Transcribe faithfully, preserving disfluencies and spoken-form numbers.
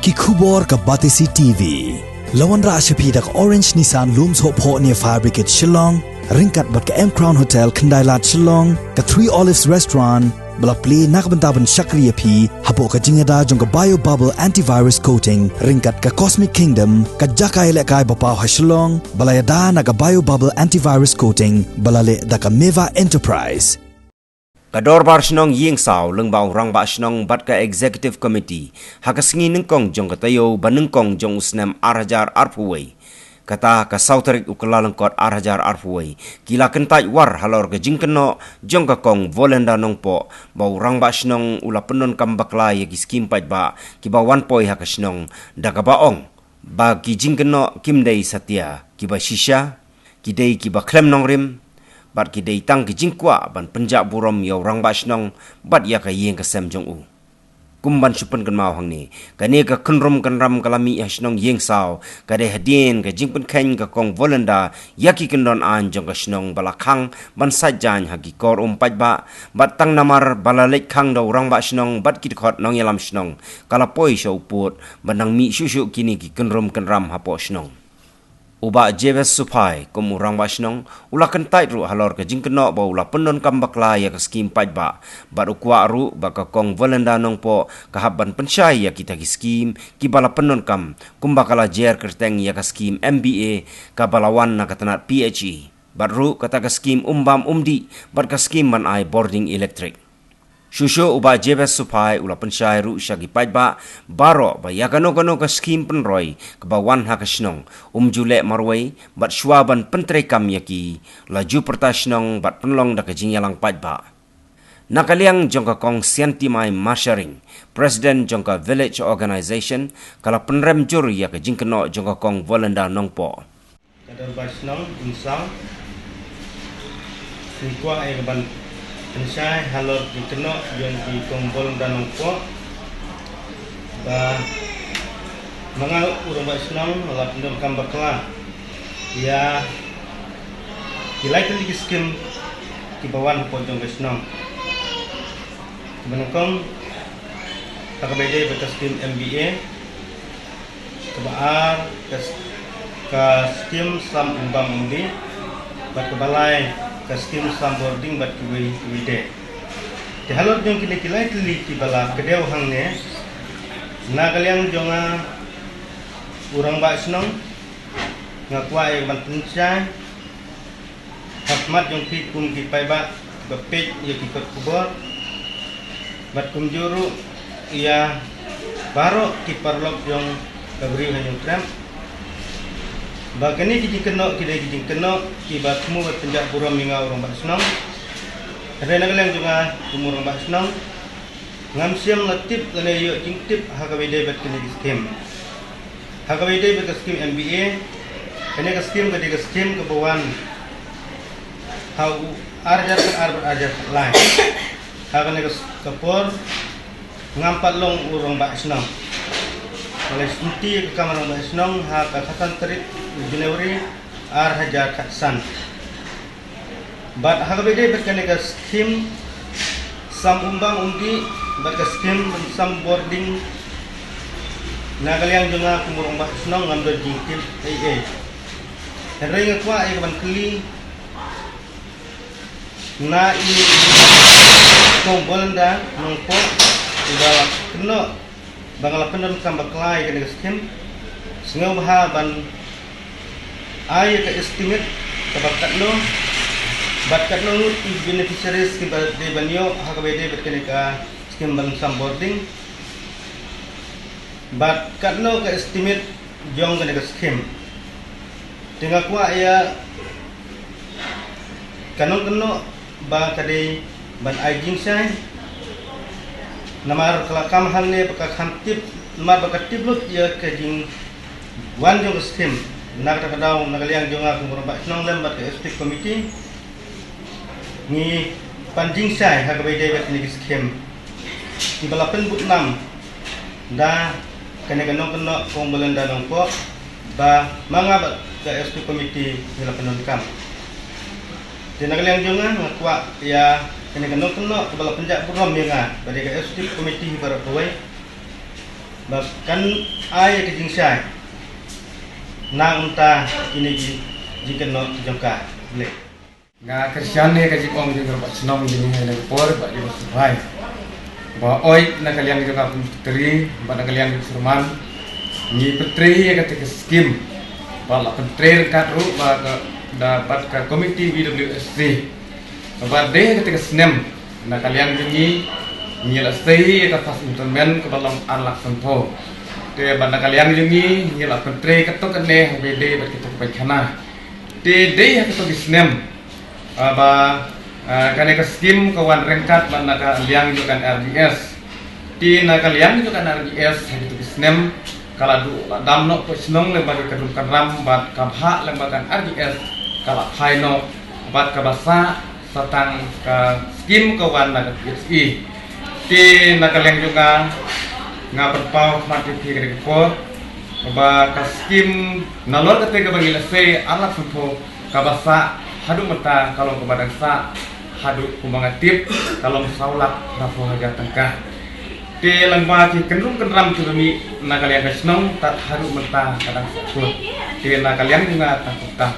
Ki khubor ka Batesi T V. La wanrah sha phi da ka Orange Nissan Lum Sohphoh near Fire Brigade Shillong, ryngkat bad ka M Crown Hotel Khyndailad Shillong, ka Three Olives Restaurant, ba la plie na ka bynta ban shakri ïa phi hapoh ka jingïada jong ka Bio Bubble Antivirus Coating, ryngkat ka Cosmic Kingdom, ka jaka ïalehkai ba paw ha Shillong, ba la ïada na ka Bio Bubble Antivirus Coating, ba la leh da ka Meva Enterprise. Ka Dorbar Shnong Ïingsaw lyngba u Rangbah Shnong bad ka Executive Committee ha ka sngi nyngkong jong ka taïew ba nyngkong jong u snem ar hajar arphew wei, kata ka saw tarik u Kyllalyngkot ar hajar arphew wei, ki la kyntait war halor ka jingkynnoh jong ka Kong Volenda Nongpoh ba u Rangbah Shnong u la pyndonkam bakla ïa ki skim paidbah kiba wan poi ha ka shnong, da kaba ong ba ki jingkynnoh kim dei satia, kiba shisha, ki dei kiba khlem nongrim, bad ki dei tang ki jingkwah ban pynjah burom ïa u Rangbah Shnong bad ïa ka ïing ka sem jong u. Kum ban shu pynkynmaw hangne, kane ka kynrum kynram ka la mih ha Shnong Ïingsaw, ka dei hadien ka jingpynkheiñ ka Kong Volenda ïa ki kyndon aiñ jong ka shnong ba la khang ban sait jaiñ ha ki kor um paidbah, bad tang namar ba la leit khang da u Rangbah Shnong bad ki dkhot nongïalam shnong, ka la poi sha u pud, ban nang mih shuh shuh kine ki kynrum kynram hapoh shnong. U Bah Jabez Suphai, kum u Rangbah Shnong, u la kyntait ruh halor ka jingkynnoh ba u la pyndonkam bakla ïa ka skim paidbah, bad u kwah ruh ba ka Kong Volenda Nongpoh ka hap ban pynshai ïa kita ki skim kiba la pyndonkam, kumba ka la jer kyrteng ïa ka skim M B A kaba la wan na ka tnat P H E, bad ruh kata ka skim Um Bam Um Dih bad ka skim ban ai bording elektrik. Shuh shuh u Bah Jabez Suphai u la pynshai ruh sha ki paidbah baroh ba ïa kano kano ka skim pynroi kaba wan ha ka shnong, um ju leh marwei, bad shuwa ban pyntreikam ïa ki, la ju pyrta shnong bad pynlong da ka jingïalang paidbah. Na ka liang jong ka Kong Siantimai Marsharing, President jong ka Village Organization, ka la pynrem jur ïa ka jingkynnoh jong ka Kong Volenda Nongpoh. Ka Dorbar Shnong Ïingsaw, ngi kwah ïa ka ban pynshai halor ki kynnoh jong ki Kong Volenda Nongpoh, ba ma nga u Rangbah Shnong la pyndonkam bakla ïa ki lai tylli ki skim kiba wan hapoh jong ka shnong. Kiba nyngkong, ha kaba ïadei bad ka skim M B A, kaba ar ka s-, ka skim Sam Um Bam Um Dih, bad kaba lai ka skim Sam Bording bad kiwei kiwei de. Te halor jong kine ki lai tylli kiba la kdew hangne, na ka liang jong nga u Rangbah Shnong, nga kwah ïa ka ban pynshai ha khmat jong phi kum ki paidbah ba peit ïa ki kot khubor, bad kumjuh ruh ïa baroh ki paralok jong ka Bri Hynñiewtrep, ba kane ki jingkynnoh ki dei ki jingkynnoh kiba thmu ban pynjah burom ïa nga u Rangbah Shnong. Hynrei na ka liang jong nga kum u Rangbah Shnong, ngam shym la tip lane ïoh jingtip ha kaba ïadei bad kine ki skim. Ha kaba ïadei bad ka skim M B A, kane ka skim ka dei ka skim kaba wan ha u ar hajar khatar bad ar hajar khatlai. Ha kane ka s-, ka por ngam pat long u Rangbah Shnong. Nga la shimti ïa ka kam Rangbah Shnong ha ka khatsan tarik u January ar hajar khatsan. Bad ha kaba ïadei bad kane ka skim Sam Um Bam Um Dih bad ka skim Sam Bording, na ka liang jong nga kum u Rangbah Shnong ngam don jingtip ei ei. Hynrei nga kwah ïa ka ban kylli na i Kong Volenda Nongpoh, uba la kynnoh ba nga la pyndonkam bakla ïa kane ka skim. Sngewbha ban ai ïa ka estimate kaba katno, bad katno ngut ki beneficiaries kiba dei ban ïoh ha kaba ïadei bad kane ka skim ban Sam Bording, bad katno ka estimate jong kane ka skim. Te nga kwah ïa ka nongkynnoh ba ka dei ban ai jingshai, namar ka la kam hangne ba ka kham tip, namar ba ka tip lut ïa ka jingwan jong ka skim. Na kata ka daw, na ka liang jong nga kum u Rangbah Shnong lem bad ka Executive Committee, ngi pan jingshai ha kaba ïadei bad kine ki skim kiba la pynbud nam da kane ka nongkynnoh Kong Volenda Nongpoh, ba ma nga bad ka Executive Committee ngi la pyndonkam. Te na ka liang jong nga, nga kwah ïa kane ka nongkynnoh kaba la pynjah burom ïa nga bad ïa ka Executive Committee baroh kawei, ba kan ai ka jingshai na mynta kine ki jingkynnoh jong ka. Nga kyrshan ïa ka jingong jong ka shnong jong ngi ha kane ka por ba jong ka sngewbha ba oi na ka liang jong ka Myntri bad na ka liang jong ka Syrman ngi pyntrei ïa kata ka skim ba la pyntrei ryngkat ruh ba ka da bad ka komiti V W S C. Ba dei kata ka snem na ka liang jong ngi ngi la sei ïa ka first installment kaba long ar lak sanphew. Te ba na ka liang jong ngi ngi la pyntrei kato kane ha ba dei bad kato ka paikana. Te dei ha kato ki snem ah, ba ah, kane ka skim ka wan ryngkat bad na ka liang jong ka R D S. Te na ka liang jong ka R D S ha kito ki snem ka la duh la dam noh ka shnong lyngba ka kynrum kynram bad ka bhah lyngba ka R D S ka la phai noh bad kaba sah sa tang ka skim ka wan na ka P H E. Te na ka liang jong nga nga pynpaw khmat ïa phi ka dei ka por ba ka skim nalor kata kaba ngi la sei ar lak sanphew kaba sah haduh mynta ka long kaba dang sah haduh kumba nga tip ka long saw lak phra phew hajar tyngka. Te lyngba ki kynrum kynram kiba mih na ka liang ka shnong tad haduh mynta ka dang sah kut. Te na ka liang jong nga tang kumta.